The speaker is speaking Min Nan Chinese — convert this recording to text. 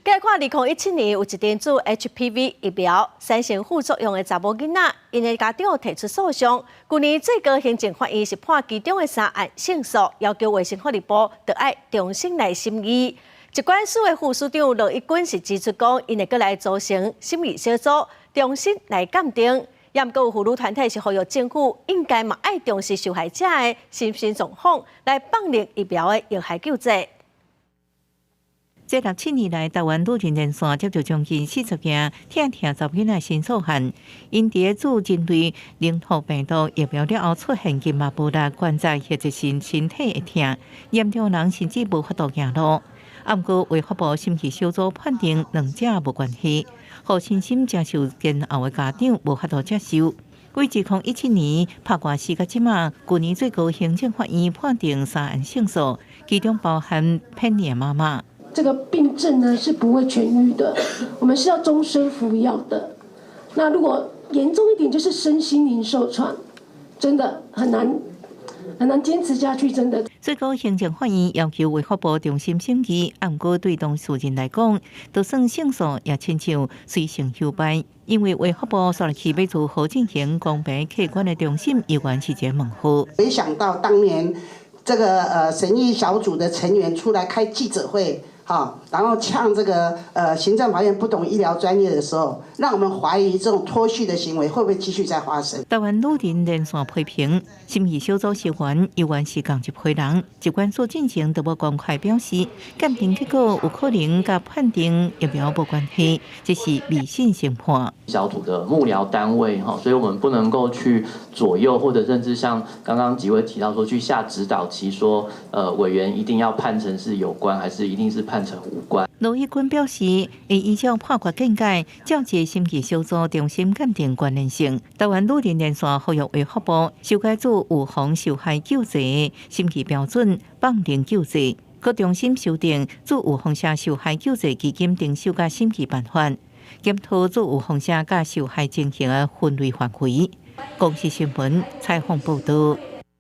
來看，2017年有一陣注 HPV 疫苗產生副作用的查某囡仔，𪜶的家長提出訴訟。舊年最高行政法院是判其中的三案勝訴，要求衛生福利部著愛重新來審議。疾管署的副署長羅一鈞是指出講，𪜶會閣來組成審議小組，重新來鑑定。也毋過有婦女團體是呼籲政府應該嘛愛重視受害者的身心狀況，來放任疫苗的藥害救濟。這六七年來，台灣女人連線接到將近40件疼痛查某囡仔申訴案，𪜶佇注針對靈兔病毒疫苗了後出現筋膜無力、關節或者是身體會疼，嚴重人甚至無法度行路。啊，毋過衛福部審議小組判定兩者無關係，予身心承受煎熬的家長無法度接受。對2017年拍官司到這馬，舊年最高行政法院判定三案勝訴，其中包含騙你的媽媽。這個病症呢是不會痊癒的，我們是要終身服藥的。那如果嚴重一點，就是身心靈受創，真的很難很難堅持下去，真的。最高行政法院要求衛福部重新審議，毋過對當事人來講，就算勝訴也親像隨成休敗，因為衛福部煞落去欲如何進行公平客觀的重審，猶原是一個問號。沒想到當年這個審議小組的成員出來開記者會。哈，然後嗆這個行政法院不懂醫療專業的時候，讓我們懷疑這種脫序的行為會不會繼續再發生？台灣女人連線批評審議小組成員猶原是仝一批人，疾管署進前都無公開表示，鑑定結果有可能佮判定疫苗無關係，這是迷信審判。小組的幕僚單位哈，所以我們不能夠去左右，或者甚至像剛剛幾位提到說去下指導棋，說委員一定要判成是有關，還是一定是判成無關。羅一鈞表示，會依照判決見解，照這審議小組重新鑑定關聯性。台灣女人連線呼籲衛福部修改做預防受害救濟審議標準，放任救濟，閣重新修訂做預防射受害救濟基金徵收佮審議辦法，檢討做預防射佮受害情形的分類範圍。公視新聞採訪報道。